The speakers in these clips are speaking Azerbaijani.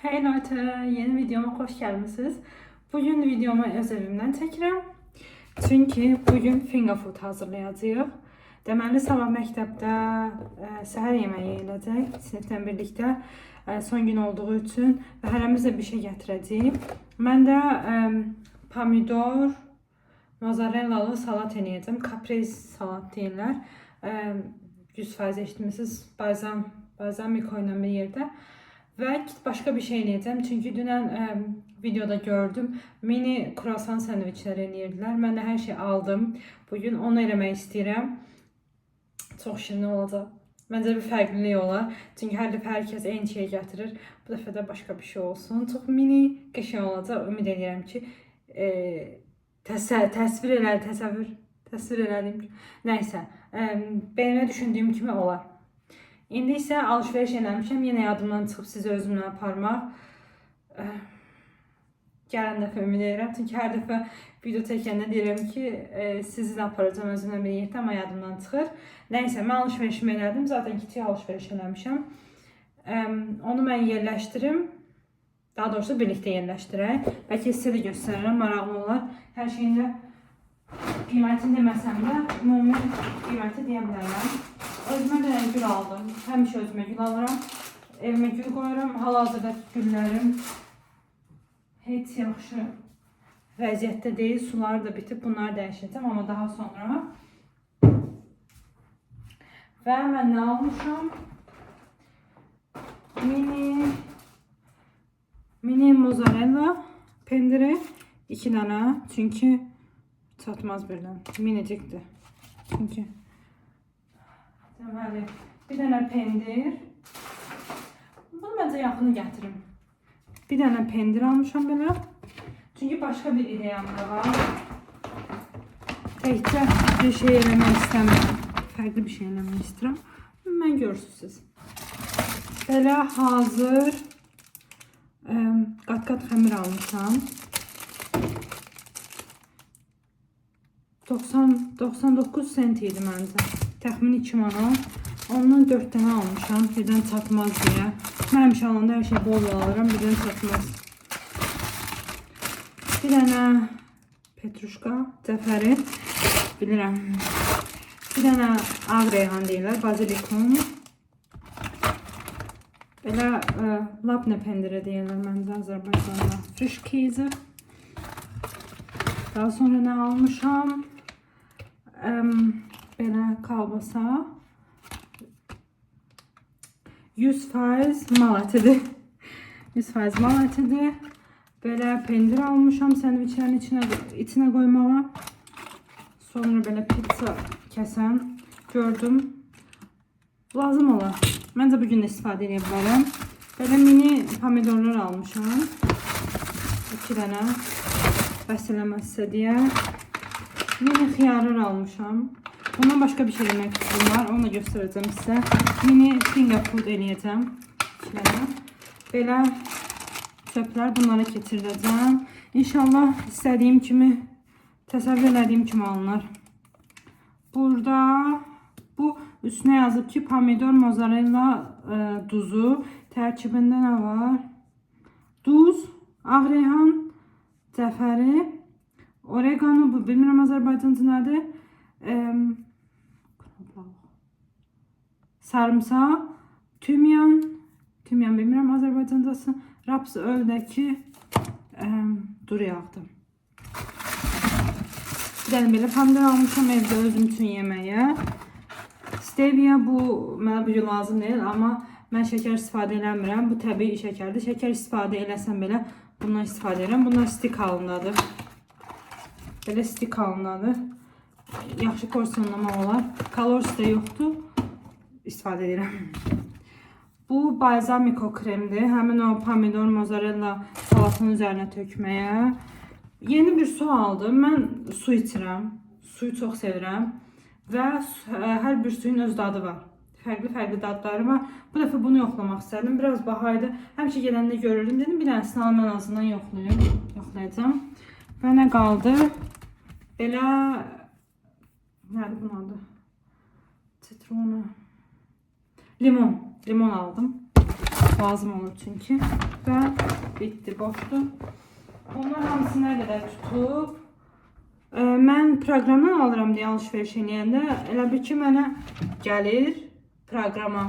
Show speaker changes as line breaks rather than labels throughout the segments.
Hey Leute, yeni videoma hoş gelmişsiniz. Bugün videomu öz evimdən çəkirəm. Çünki bugün finger food hazırlayacağıq. Deməli sabah məktəbdə səhər yeməyi eləyəcək sinifdən birlikdə son gün olduğu üçün və hərəmiz də bir şey gətirəcəyik. Mən də pomidor, mozarellalı salat eləyəcəm. Caprese salat deyirlər. 100% eşitmisiniz. Balzamiko ilə bir yerdə. Və başqa bir şey eləyəcəm. Çünki dünən videoda gördüm. Mini kruasan sendviçləri eləyirdilər. Mən də hər şey aldım. Bugün onu eləmək istəyirəm. Çox şirin olacaq. Məncə bir fərqlilik olar. Çünki hər dəfə hər kəs eyni şeyi gətirir. Bu dəfə də başqa bir şey olsun. Çox mini, qəşəng olacaq. Ümid edirəm ki, təsvir elə, təsəvvür, təsvir elədim. Nəysə, belə düşündüyüm kimi olar. İndi isə alış-veriş eləmişəm. Yenə yadımdan çıxıb sizi özümlə aparmaq. Gələn dəfə ümid edirəm. Çünki hər dəfə video çəkəndə deyirəm ki, sizi də aparacağam özümlə bir yerdə, amma yadımdan çıxır. Nəysə, mən alış-verişimi elədim. Zaten kiçik alış-veriş eləmişəm. Onu mən yerləşdirim. Daha doğrusu birlikdə yerləşdirək. Bəlkə sizə də göstərərəm, maraqlı olar. Hər şeyin də qiymətini deməsəm də ümumi qiyməti deyə bilərəm. Özümə də gül aldım. Həmişə özümə gül alıram. Evimə gül qoyuram. Hal-hazırda güllərim heç yaxşı vəziyyətdə deyil. Suları da bitib. Bunları dəyişəcəm, amma daha sonra. Və mən nə almışam? Mini mini mozzarella pendiri 2 dənə. Çünki çatmaz birdən. Minicikdir. Çünki deməli, bir dənə pendir. Bunu məncə yaxını gətirim. Bir dənə pendir almışam belə. Çünki başqa bir ideyam da var. Təkcə bir şey eləmək istəmirəm. Fərqli bir şey eləmək istəyirəm. Mən görürsünüz siz. Belə hazır qat-qat xəmir almışam. 90 99 sent idi məncə. Təxmini 2 manat. Ondan 4 dənə almışam. Birdən çatmaz deyə. Mən həmişə alanda hər şey bol alıram. Birdən çatmaz. Bir dənə petruşka, cəfəri bilirəm. Bir dənə ağ reyhan deyirlər, bazilikum. Belə labne pendiri deyirlər məncə Azərbaycanda. Frischkäse. Daha sonra nə almışam? Belə kalbasa. 100% mal ətidir. 100% mal ətidir. Belə pendir almışam sendviçlərin içinə qoymağa. Sonra belə pizza kəsən gördüm. Lazım olar. Məncə bu gün də istifadə edə bilərəm. Belə mini pomidorlar almışam. 2 dənə. Bəs eləməzsə deyə. Mini xiyarlar almışam. Bundan başqa bir şey eləmək fikrim var. Onu da göstərəcəm sizə. Mini finger food eləyəcəm. 2 dənə. Belə çöplər bunlara keçiriləcəm. İnşallah istədiyim kimi, təsəvvür elədiyim kimi alınır. Burada bu üstünə yazıb ki, pomidor, mozzarella, duzu. Tərkibində nə var? Duz, ağ reyhan, cəfəri, oregano, bu bilmirəm Azərbaycanca nədir? Sarımsaq, tümyan, tümyan bilmirəm Azərbaycancası, raps öldəki duru yağdır. Bir dənə belə pomidor almışam evdə özüm üçün yeməyə. Stevia bu mənə bu gün lazım deyil, amma mən şəkər istifadə eləmirəm. Bu təbii şəkərdir. Şəkər istifadə eləsəm belə bundan istifadə edirəm. Bunlar stik halındadır. Belə stik halındadır. Yaxşı porsiyonlama olar. Kalorisi də yoxdur. İstifadə edirəm. Bu balzamiko kremdir. Həmin o pomidor, mozzarella salatının üzərinə tökməyə. Yeni bir su aldım. Mən su içirəm. Suyu çox sevirəm. Və hər bir suyun öz dadı var. Fərqli-fərqli dadları var. Bu dəfə bunu yoxlamaq istədim. Biraz baha idi. Həmişə gedəndə görürdüm. Dedim bir dənəsini alım ən azından yoxlayım. Yoxlayacağam. Və nə qaldı? Belə nədir bunun adı? Citronu. Limon. Limon aldım. Lazım olur çünki. Və bitdi, boşdur. Bunlar hamısı nə qədər tutub? Mən proqramdan alıram deyə alış-veriş eləyəndə elə bil ki, mənə gəlir proqrama.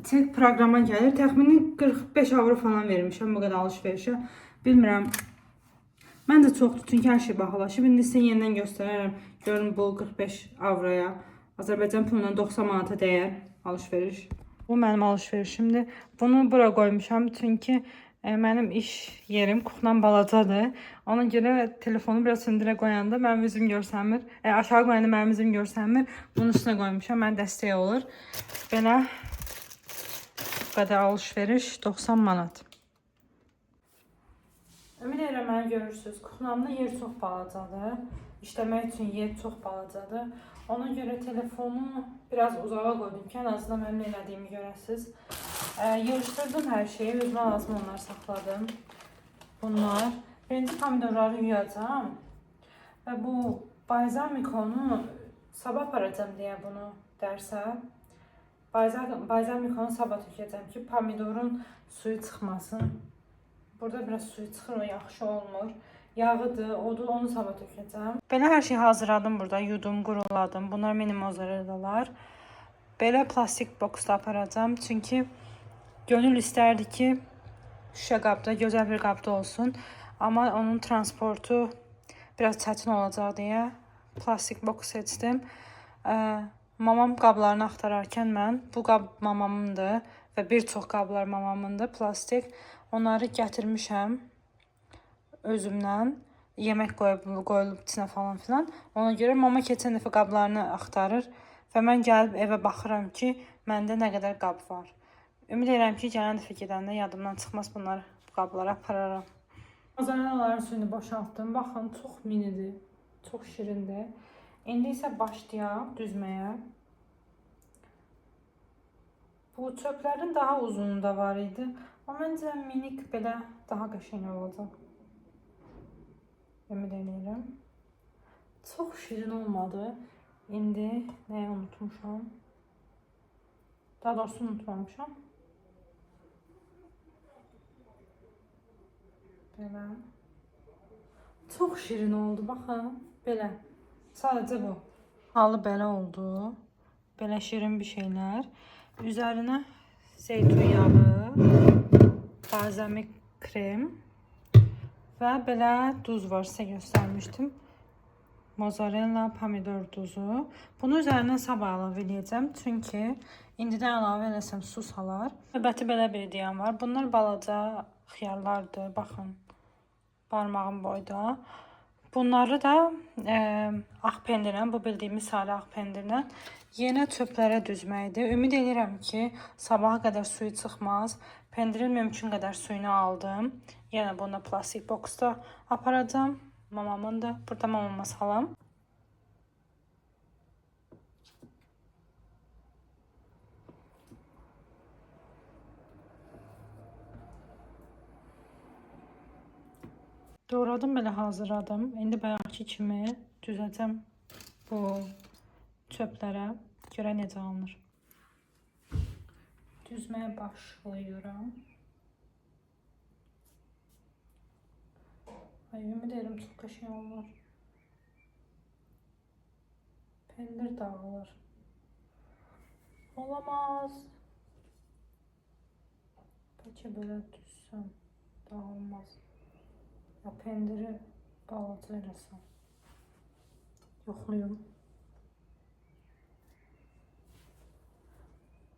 Çek proqrama gəlir. Təxmini 45 avro falan vermişəm bu qədər alış-verişə. Bilmirəm. Məncə çoxdur, çünki hər şey bahalaşıb. İndi sizə yenidən göstərərəm. Görün bu 45 avroya, Azərbaycan pulundan 90 manata dəyər alış-veriş. Bu mənim alış-verişimdir. Bunu bura qoymuşam çünki mənim iş yerim kuxnam balacadır. Ona görə telefonu biraz hündürə qoyanda mənim üzüm görsənmir. Aşağı qoyanda mənim üzüm görsənmir. Bunun üstünə qoymuşam. Mənə dəstək olur. Belə bu qədər alış-veriş 90 manat. Ümid edirəm məni görürsünüz. Kuxnamda yer çox balacadır. İşləmək üçün yer çox balacadır. Ona görə telefonu biraz uzağa qoydum ki, ən azından mənim nə elədiyimi görəsiniz. Yığışdırdım hər şeyi. Özümə lazım onları saxladım. Bunlar. Birinci pomidorları yuyacağam. Və bu balzamikonu sabah aparacağam deyə bunu dərsə. Balzamikonu sabah tökəcəm ki, pomidorun suyu çıxmasın. Burada biraz suyu çıxır, o yaxşı olmur. Yağıdır, odur, onu sabah tökəcəm. Belə hər şeyi hazırladım burada. Yudum, quruladım. Bunlar mini mozzarella'lar. Belə plastik boksda aparacağam. Çünki gönül istərdi ki, şüşə qabda, gözəl bir qabda olsun. Amma onun transportu biraz çətin olacaq deyə plastik boks seçdim. Mamam qablarını axtararkən mən, bu qab mamamındır və bir çox qablar mamamındır, plastik. Onları gətirmişəm özümdən. Yemək qoyulub içinə falan filan. Ona görə mama keçən dəfə qablarını axtarır və mən gəlib evə baxıram ki, məndə nə qədər qab var. Ümid edirəm ki, gələn dəfə gedəndə yadımdan çıxmaz bunları, bu qabları apararam. Mozzarella'ların suyunu boşaltdım. Baxın, çox minidir, çox şirindir. İndi isə başlayaq düzməyə. Bu çöplərin daha uzunu da var idi. Amma məncə minik belə daha qəşəng olacaq. Ümid edirəm. Çox şirin olmadı. İndi nəyi unutmuşam? Daha doğrusu unutmamışam. Belə. Çox şirin oldu. Baxın. Belə. Sadəcə bu. Halı belə oldu. Belə şirin bir şeylər. Üzərinə zeytun yağı, balzamik krem və belə duz var, sizə göstərmişdim. Mozzarella, pomidor duzu. Bunu üzərinə sabah əlavə eləyəcəm. Çünki indidən əlavə eləsəm su salar. Növbəti belə bir ideyam var. Bunlar balaca xiyarlardır. Baxın, barmağım boyda. Bunları da ağ pendirlə, bu bildiyimiz sarı ağ pendirlə yenə çöplərə düzməkdir. Ümid edirəm ki, sabaha qədər suyu çıxmaz. Pendirin mümkün qədər suyunu aldım. Yenə bunu plastik boksda aparacağam. Mamamın da. Burada mamama salam. Doğradım, belə hazırladım. İndi bayaqki kimi düzəcəm bu çöplərə. Görək necə alınır. Düzməyə başlayıram. Ay, ümid edirəm çox qəşəng olunur. Pendir dağılır. Olamaz. Bəlkə belə düzsəm dağılmaz. Ya pendiri balaca eləsəm. Yoxluyum.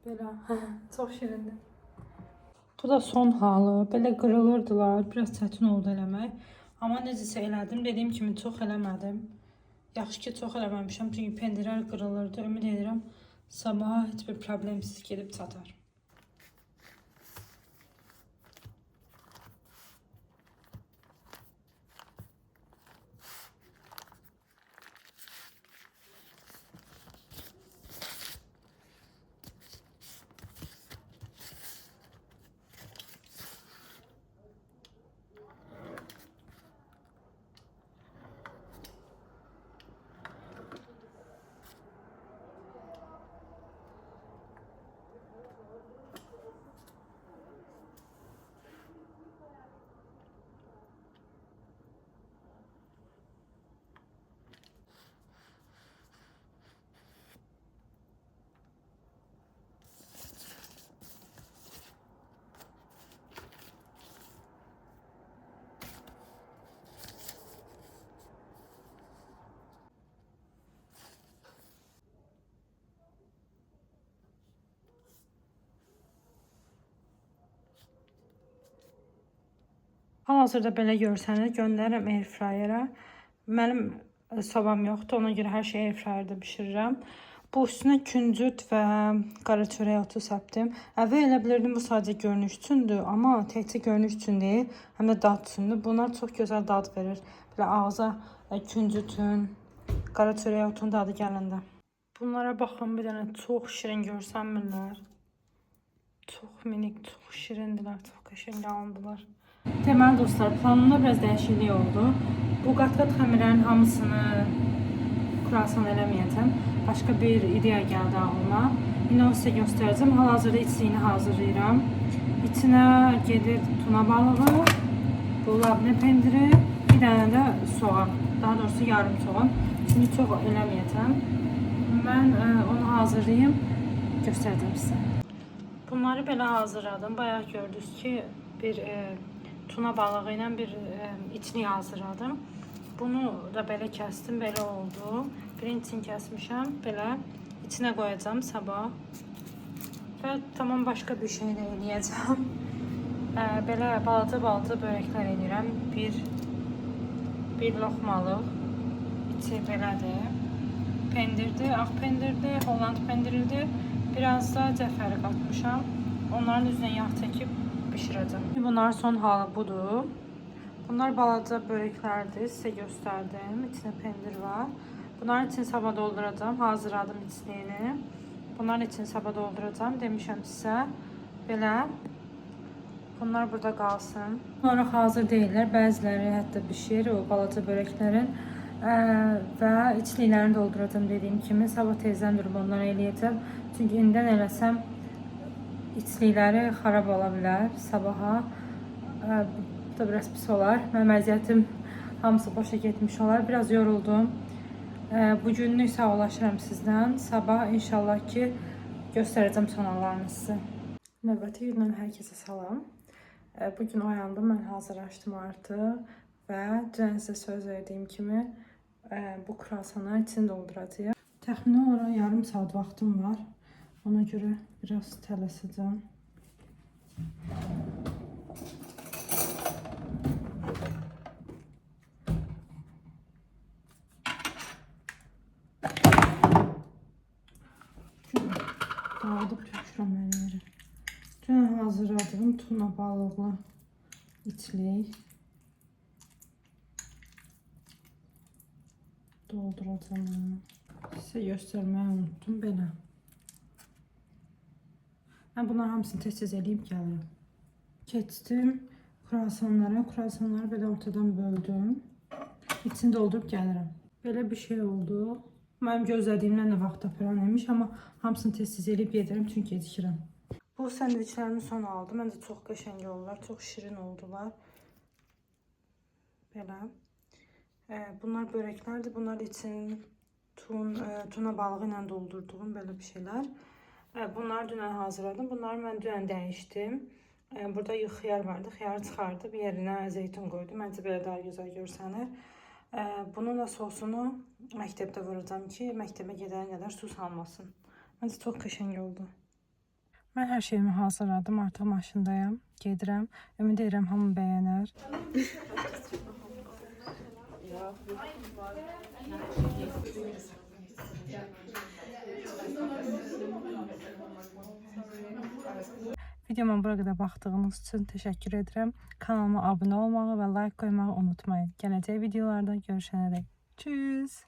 Belə. Çox şirindir. Bu da son halı. Belə qırılırdılar. Biraz çətin oldu eləmək. Amma necəsə elədim. Dediyim kimi çox eləmədim. Yaxşı ki, çox eləməmişəm. Çünki pendirlər qırılırdı. Ümid edirəm sabaha heç bir problemsiz gedib çatar. Hal-hazırda belə görsənir. Göndərirəm airfryer'a. Mənim sobam yoxdur, ona görə hər şeyi airfryer'da bişirirəm. Bu üstünə küncüt və qara çörək otu səpdim. Əvvəl elə bilirdim bu sadəcə görünüş üçündür, amma təkcə görünüş üçün deyil, həm də dad üçündür. Bunlar çox gözəl dad verir. Belə ağza küncütün, qara çörək otunun dadı gələndə. Bunlara baxın, bir dənə çox şirin görsənmirlər. Çox minik, çox şirindilər, çox qəşəng alındılar. Deməli dostlar, planımda biraz dəyişiklik oldu. Bu qat-qat xəmirlərin hamısını kruasan eləməyəcəm. Başqa bir ideya gəldi ağlıma. İndi onu sizə göstərəcəm. Hal-hazırda içliyini hazırlayıram. İçinə gedir tuna balığı, bu labne pendiri, bir dənə də soğan. Daha doğrusu yarım soğan. Çünki çox eləməyəcəm. Mən onu hazırlayım, göstərəcəm sizə. Bunları belə hazırladım. Bayaq gördünüz ki, bir tuna balığı ilə bir içlik hazırladım. Bunu da belə kəsdim, belə oldu. Birin için kəsmişəm, belə içinə qoyacağam sabah. Və tamam başqa bir şey də eləyəcəm. Belə balaca-balaca börəklər eləyirəm. Bir lokmalıq. İçi belədir. Pendirdir, ağ pendirdir, Holland pendiridir. Biraz da cəfəri qatmışam. Onların üzünə yağ çəkib bişirəcəm. Bunların son halı budur. Bunlar balaca börəklərdir. Sizə göstərdim. İçində pendir var. Bunların içini sabah dolduracağım. Hazırladım içliyini. Bunların içini sabah dolduracağım. Demişəm sizə. Belə. Bunlar burada qalsın. Bunlar hazır deyillər. Bəziləri hətta bişir o balaca börəklərin. Və içliklərini dolduracağım dediyim kimi. Sabah tezdən durub onları eləyəcəm. Çünki indidən eləsəm içlikləri xarab ola bilər sabaha. Bu da biraz pis olar. Mənim əziyyətim hamısı boşa getmiş olar. Biraz yoruldum. Bugünlük sağollaşıram sizdən. Sabah inşallah ki göstərəcəm son hallarını sizə. Növbəti gündən hər kəsə salam. Bugün oyandım, mən hazırlaşdım artıq və dünən sizə söz verdiyim kimi bu kruasanların içini dolduracağam. Təxmini olaraq yarım saat vaxtım var. Ona görə biraz tələsəcəm. Dağıdıb tökürəm hər yerə. Dünən hazırladığım tuna balıqlı içlik. Dolduracağım onu. Sizə göstərməyi unutdum belə. Mən bunların hamısını tez-tez eləyib gəlirəm. Keçdim kruasanlara. Kruasanları belə ortadan böldüm. İçini doldurub gəlirəm. Belə bir şey oldu. Mənim gözlədiyimdən də vaxt taparan imiş, amma hamısını tez-tez eləyib gedirəm çünki gecikirəm. Bu sandviçlərimin son aldı. Məncə çox qəşəng oldular, çox şirin oldular. Belə. Bunlar börəklərdir. Bunlar içinin tuna balığı ilə doldurduğum belə bir şeylər. Bunları dünən hazırladım. Bunları mən dünən dəyişdim. Burada xiyar vardı. Xiyarı çıxardım. Yerinə zeytun qoydum. Məncə belə daha gözəl görsənir. Bunun da sosunu məktəbdə vuracağam ki, məktəbə gedənə qədər su salmasın. Məncə çox qəşəng oldu. Mən hər şeyimi hazırladım. Artıq maşındayam. Gedirəm. Ümid edirəm hamı bəyənər. Videoma bura qədər baxdığınız üçün təşəkkür edirəm. Kanalıma abunə olmağı və like qoymağı unutmayın. Gələcək videolarda görüşənədək. Tschüss.